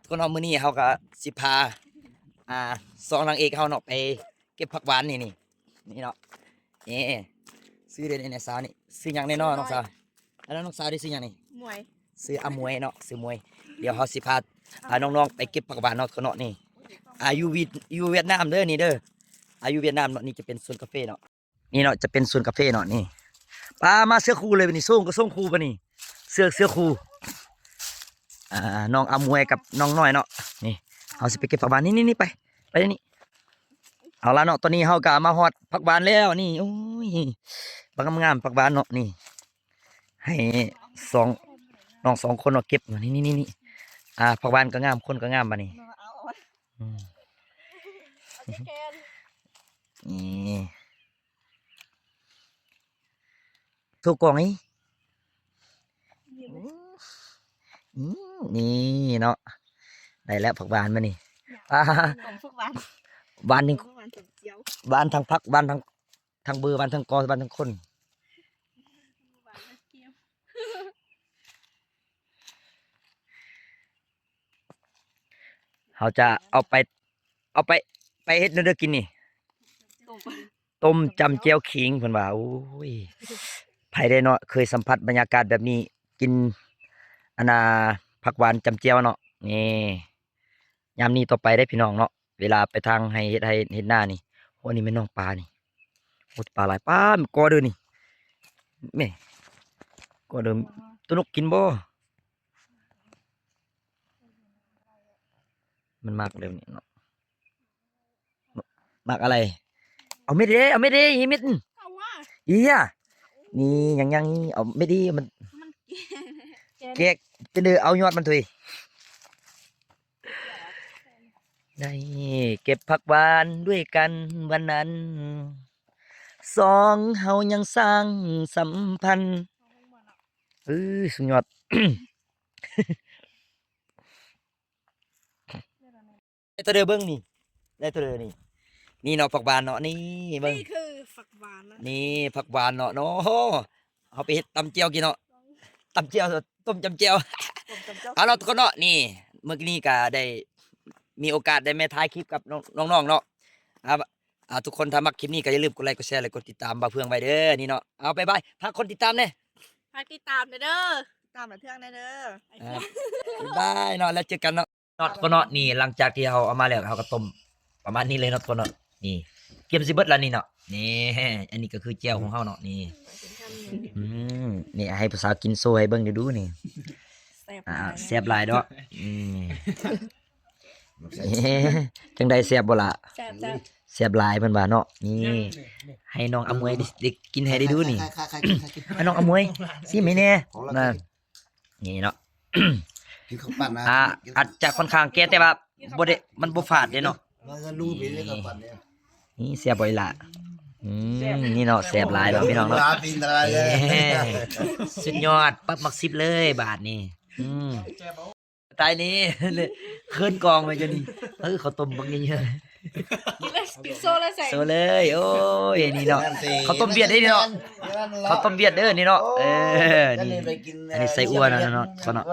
ຄົນເຮົາ ມື້ນີ້ເຮົາກໍຊິພາ ອ່າ ສອງນາງເອກເຮົາເນາະ ໄປເກັບຜັກຫວານນີ້ ນີ້ ນີ້ເນາະ ນີ້ ຊື່ເດ້ນີ້ ສາວນີ້ ຊື່ຫຍັງແນ່ເນາະ ນ້ອງສາວ? ອັນນັ້ນນ້ອງສາວນີ້ຊື່ຫຍັງນີ້? ໝວຍ ຊື່ອາໝວຍເນາະ ຊື່ໝວຍ. ດຽວເຮົາຊິພາ ອ່າ ນ້ອງໆໄປເກັບຜັກຫວານເນາະ ເນາະນີ້. ອ່າ ຢູ່ຫວຽດ ຢູ່ຫວຽດນາມເດີນີ້ເດີ ອ່າ ຢູ່ຫວຽດນາມເນາະ. ນີ້ຈະເປັນສວນກາເຟເນາະ ນີ້ເນາະ ຈະເປັນສວນກາເຟເນາະນີ້. ປາ ມາເສື້ອຄູ່ເລີຍບັດນີ້ ໂສ້ງກໍໂສ້ງຄູ່ບັດນີ້ ເສື້ອ ເສື້ອຄູ່. ອ່າ ນ້ອງອາໝວຍກັບນ້ອງນ້ອຍເນາະ ນີ້ ເຮົາຊິໄປເກັບຜັກຫວານ ນີ້ໆໆ ໄປ ໄປນີ້. ເອົາລະເນາະ ຕອນນີ້ເຮົາກໍມາຮອດຜັກຫວານແລ້ວນີ້. ໂອ້ຍ ບັກງາມໆ ຜັກຫວານເນາະນີ້. ໃຫ້ສອງ ນ້ອງສອງຄົນເນາະເກັບ ນີ້ໆໆ. ອ່າ ຜັກຫວານກໍງາມ ຄົນກໍງາມບັດນີ້. ອືມ ນີ້ ໂຊກ້ອງນີ້ ອືມ ນີ້ເນາະ ໄດ້ແລ້ວຜັກຫວານມານີ້. ປາ ຂອງພວກຫວານ ຫວານນີ້ ຂອງພວກຫວານ ຫວານທັງຜັກ ຫວານທັງ ທັງເບີ ຫວານທັງກໍ ຫວານທັງຄົນ. ເຮົາຈະເອົາໄປ ເອົາໄປ ໄປເຮັດແນວໃດກິນນີ້? ຕົ້ມ ຕົ້ມຈ້ຳແຈ່ວຂີງເພິ່ນວ່າ. ໂອ້ຍ ໃຜໄດ້ເນາະ ເຄີຍສຳຜັດບັນຍາກາດແບບນີ້ ກິນ ອັນນ່າ ຜັກຫວານຈ້ຳແຈ່ວເນາະ. ນີ້ ຍາມນີ້ຕໍ່ໄປເດ້ພີ່ນ້ອງເນາະ ເວລາໄປທາງໄຮ່ເຮັດໄຮ່ເຮັດນານີ້. ໂອ້ ນີ້ແມ່ນນ້ອງປານີ້. ໂອ້ ປາຫຼາຍ ປາ ແມ່ນກໍເດີນີ້ ແມ່ນກໍເດີ. ໂຕນົກກິນບໍ່? ມັນມັກແບບນີ້ເນາະ ມັກອະໄລ? ເອົາເມັດເດ້ ເອົາເມັດເດ້ ເຮັດເມັດ ເອົາວ່າ ເອີຍ ນີ້ຍັງໆ ນີ້ ເອົາເມັດເດ້ ມັນ ມັນແກກ ແກກ ເປັນເດີ ເອົາຍອດມັນໂຕ. ໄດ້ເກັບຜັກຫວານດ້ວຍກັນວັນນັ້ນ ສອງເຮົາຍັງສ້າງສຳພັນ. ເອີ ສຸດຍອດ. ໄດ້ເທົ່າໃດເບິ່ງນີ້ ໄດ້ເທົ່າໃດນີ້? ນີ້ເນາະ ຜັກຫວານເນາະ ນີ້ເບິ່ງ ນີ້ຄືຜັກຫວານນະ ນີ້ຜັກຫວານເນາະ ເນາະ ເຮົາໄປເຮັດຕຳແຈ່ວກິນເນາະ ຕຳແຈ່ວ ຕົ້ມຈ້ຳແຈ່ວ. ເອົາເນາະທຸກຄົນເນາະ ນີ້ ມື້ກີ້ນີ້ກໍໄດ້ມີໂອກາດໄດ້ມາຖ່າຍຄລິບກັບນ້ອງໆເນາະ. ອ່າ ອ່າ ທຸກຄົນຖ້າມັກຄລິບນີ້ກໍຢ່າລືມກົດໄລ ກົດແຊ ແລະ ກົດຕິດຕາມບ່າວເຟືອງໄວ້ເດີ ນີ້ເນາະ. ເອົາ ບາຍບາຍ ຝາກຄົນຕິດຕາມແດ່ ຝາກຕິດຕາມແດ່ເດີ ຕິດຕາມບ່າວເຟືອງແດ່ເດີ. ອ່າ ບາຍບາຍເນາະ ແລ້ວເຈີກັນເນາະ. ເນາະ ທຸກຄົນເນາະ ນີ້ ຫຼັງຈາກທີ່ເຮົາເອົາມາແລ້ວ ເຮົາກໍຕົ້ມປະມານນີ້ເລີຍເນາະ ທຸກຄົນເນາະ. ນີ້ ກຽມຊິເບິດລະນີ້ເນາະ ນີ້ ອັນນີ້ກໍຄືແຈ່ວຂອງເຮົາເນາະ ນີ້. ອືມ ນີ້ ໃຫ້ຜູ້ສາວກິນໂຊໃຫ້ເບິ່ງດູໆ ນີ້ ແຊບ ອ່າ ຫຼາຍ ແຊບຫຼາຍເນາະ. ອືມ ຈັ່ງໃດ ແຊບບໍ່ລະ? ແຊບ ແຊບ ແຊບຫຼາຍເພິ່ນວ່າເນາະ. ນີ້ ໃຫ້ນ້ອງອາໝວຍໄດ້ ໄດ້ກິນໃຫ້ໄດ້ດູນີ້ ໃຫ້ນ້ອງອາໝວຍຊີມໃຫ້ແດ່ ນັ້ນ. ນີ້ເນາະ ກິນເຂົ້າປັ້ນນະ ອ່າ ອາດຈະຂ້ອນຂ້າງແກ່ ແຕ່ວ່າບໍ່ໄດ້ ມັນບໍ່ຝາດເດ້ເນາະ. ນີ້ແຊບບໍ່ອີ່ຫຼ້າ? ອືມ ນີ້ເນາະ ແຊບຫຼາຍເນາະພີ່ນ້ອງເນາະ. ສຸດຍອດ ປັບໝາກສິບເລີຍບາດນີ້. ອືມ ຕາຍນີ້ ເຂີນກ້ອງໄວ້ຢູ່ນີ້. ເອີ ເຂົ້າຕົ້ມບັກໃຫຍ່ ກິນເລີຍ ກິນໂຊເລີຍ ໂຊເລີຍ. ໂອ້ຍ ນີ້ເນາະ ເຂົ້າຕົ້ມຫວຽດເດ້ນີ້ເນາະ ເຂົ້າຕົ້ມຫວຽດເດີນີ້ເນາະ. ເອີ ນີ້ ອັນນີ້ໃສ່ອົ່ວນະເນາະ ເນາະ.